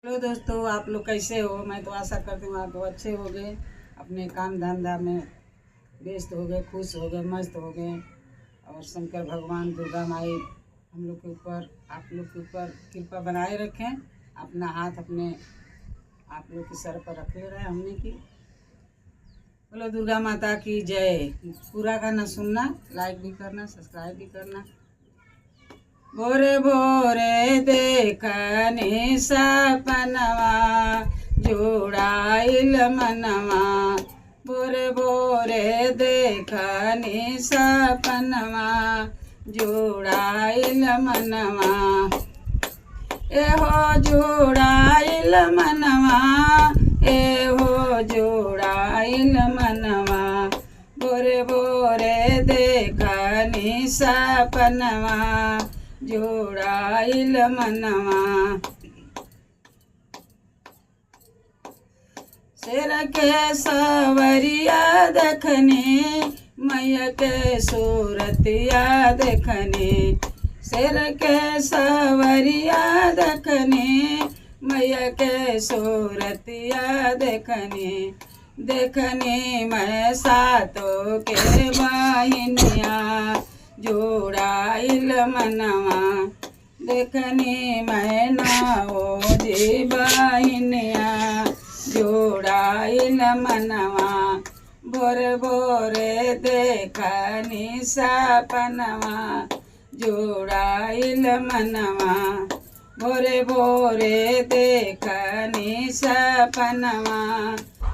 Hello दोस्तों, आप लोग कैसे हो? मैं तो आशा करती हूँ आप लोग अच्छे हो गए, अपने काम धंधा में व्यस्त हो गए, खुश हो गए, मस्त हो गए। और शंकर भगवान दुर्गा माई हम लोग के ऊपर, आप लोग के ऊपर कृपा बनाए रखें, अपना हाथ अपने आप लोग के सर पर रखे रहे हमने की। बोलो दुर्गा माता की जय। पूरा गाना सुनना, लाइक भी करना, सब्सक्राइब भी करना। भोरे भोरे देखने सपनवा जोड़ाइल मनवा। भोरे भोरे देखने सपनवा जोड़ाइल मनवा। एहो जोड़ाइल मनवा, एहो जोड़ाइल मनवा। भोरे भोरे देखनी सपनवा जोड़ाइल मनवा। शेर के सवरिया देखने, मैया के सूरतिया देखने। शेर के सवरिया देखने, मैया के सूरतिया देखने। देखने मैं सातों के बहिनिया जोड़ाइल मनवा। देखने मैं नाओ जी बहिनिया जोड़ाइल मनवा। भोर भोरे देखनी सपनवा जोड़ाइल मनवा। भोरे भोरे देखनी सपनवा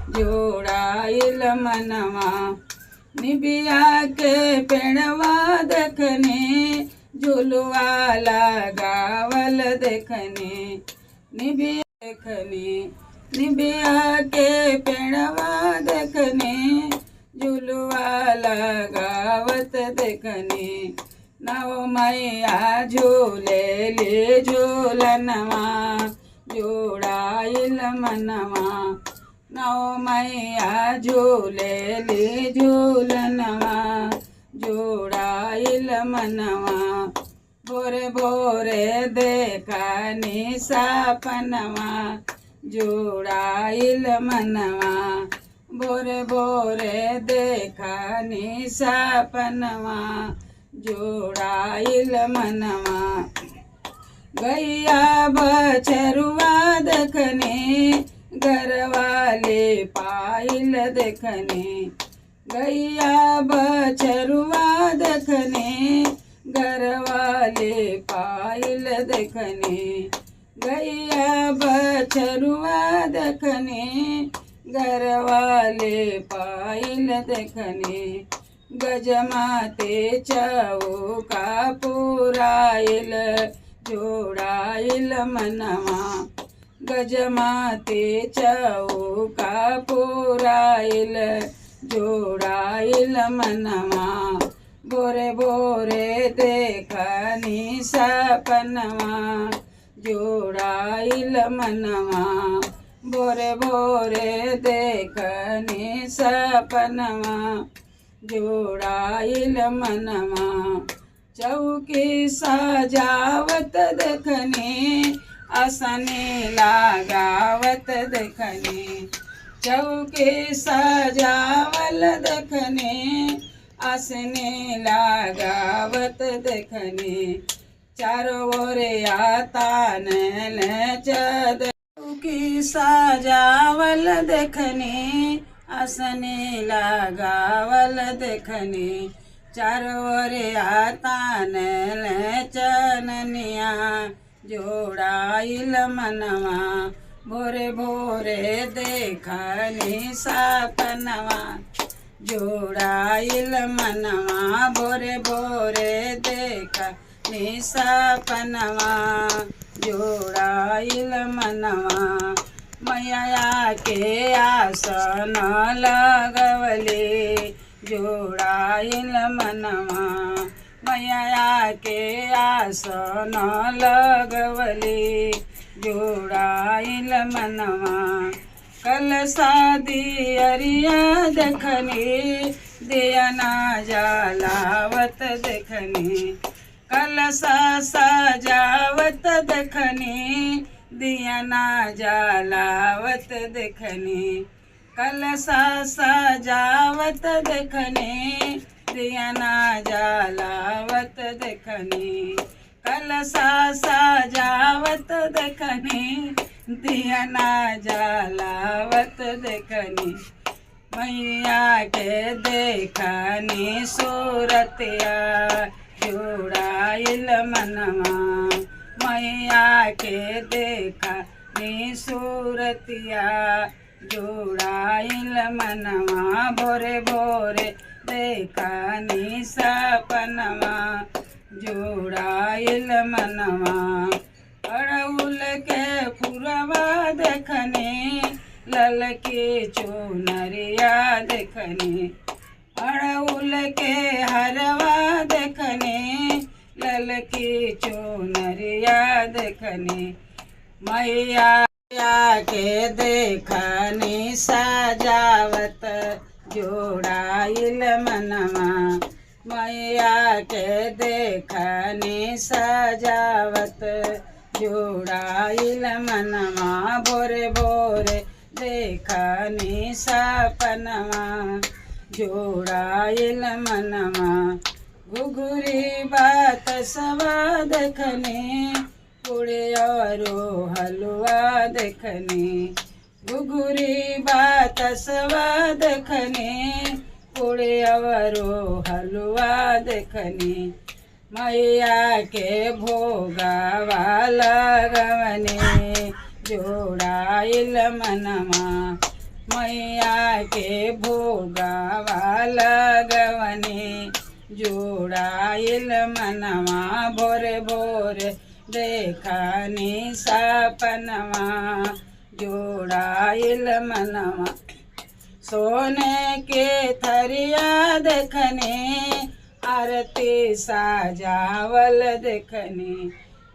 जोड़ाइल मनवा। निबिया के पेड़वा देखने, झुलुआ लगावल देखने। निबिया देखने, निबिया के पेड़वा देखने, झुलुआ लगावत देखने। नव मैया झूले ले झूलनवा जोड़ाइल मनवा। नव मैया झूले ले झूलनवा जोड़ाइल मनवा। भोरे भोरे देखनी सपनवा जोड़ाइल मनवा। भोरे भोरे देखनी सपनवा जोड़ाइल मनवा। गैया बछरुआ देखने, घरवाले पाइल देखने। गैया बछरुआ देखने, घरवाले पाइल देखने। गैया बछरुआ देखने, घरवाले पाइल देखने। गजमाते चौका पुराइल जोड़ाइल मनवा। गजमाते चौका पुराइल जोड़ाइल मनवा। भोरे भोरे देखनी सपनवा जोड़ाइल मनवा। भोरे भोरे देखनी सपनवा जोड़ाइल मनवा। चौकी सजावत देखने, असने लगावत देखने। चौकी सजावल देखने, असने लगावत देखने। चारों ओर तान चद। चौकी सजावल देखने, असने लगावल देखने। चारों ओर तान चननिया जोड़ाइल मनवा। भोरे भोरे देखनी सपनवा जोड़ाइल मनवा। भोरे भोरे देखनी सपनवा जोड़ाइल मनवा। मैया के आसन लगवले जोड़ाइल मनवा। मैया के आसन लगवले जोड़ाइल मनवा। कलसा दियरिया देखने, दिया ना जलावत देखने। कलसा सजावत देखने, दिया ना जलावत देखनी, कलसा सजावत देखनी, दिया ना जलावत देखनी, कलसा सजावत देखनी, दिया ना जलावत देखनी। मैया के देखनी सूरतिया जुड़ाइल मनवा, मैया के देखनी सूरतिया जुड़ाइल मनवा, भोरे भोरे देखनी सपनवा जुड़ाइल मनवा। अड़उल के फुरवा देखनी, ललकी चुनरिया देखनी, अड़उल के हरवा देखनी, ललकी चुनरिया देखनी। मैया के देखनी सजावत जोड़ाइल मनवा, मैया के देखनी सजावत जोड़ाइल मनवा, भोरे भोरे देखनी सपनवा जोड़ाइल मनवा। घुघुरी बात सवा देखनी, पूड़ी और हलवा देखनी, घुघुरी बात सवा देखनी, पूड़ी और हलवा देखनी। मैया के भोगवा लगवनी जोड़ाइल मनवा, मैया के भोगवा लगवनी जोड़ाइल मनवा, भोरे भोरे देखनी सपनवा जोड़ाइल मनवा। सोने के थरिया देखनी, आरती सजावल देखनी,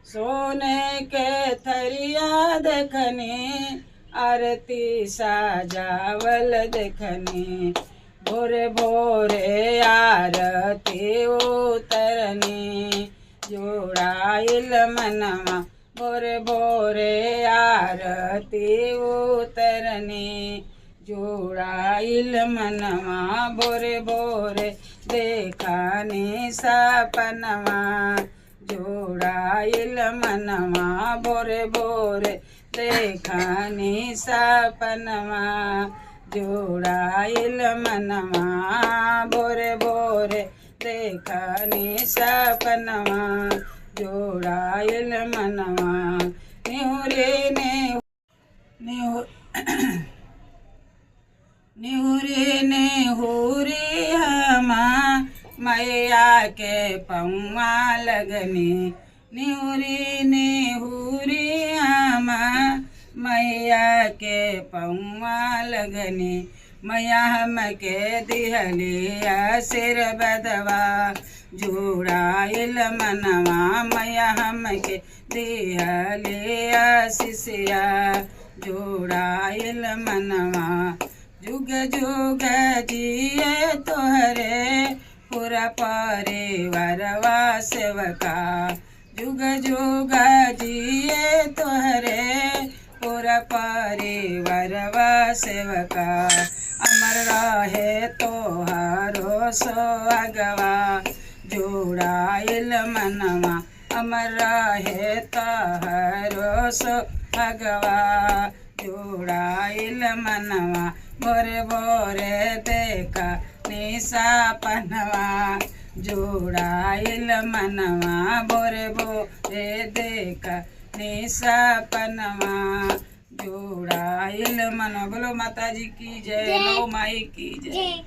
सोने के थरिया देखनी, आरती सजावल देखनी, भोरे भोरे आरती उतरनी जोड़ाइल मनवा, भोरे भोरे आरती उतरनी जोड़ाइल मनवा, भोरे भोरे देखनी सपनवा जोड़ाइल मनवा, भोरे भोरे देखनी सपनवा जोड़ाइल मनवा, भोरे भोरे देखनी सपनवा जोड़ाइल मनवा। निहुरे ने निहुरे निहुरे हमा मैया के पौआ लगनी, निहुरे निहुरे हमा मैया के पौआ लगनी। मैया हमके दिहली सिर बदवा जोड़ाइल मनवा, मैया हमके दिहली आशीषिया जोड़ाइल मनवा। जुग जुग जिए तोहरे पूरा परिवारवा सेवका, जुग जुग जिए तोहरे पूरा परिवारवा सेवका। अमर रहे तोहारो सोअगवा जोड़ाइल मनवा, अमर रहे तोहारो सोअगवा जोड़ाइल मनवा। भोरे भोरे देखा निशा पनवा जोड़ाइल मनवा, भोरे भोरे देखा निशा पनवा जोड़ाइल मनवा। बोलो माता जी की जय, लो माई की जय।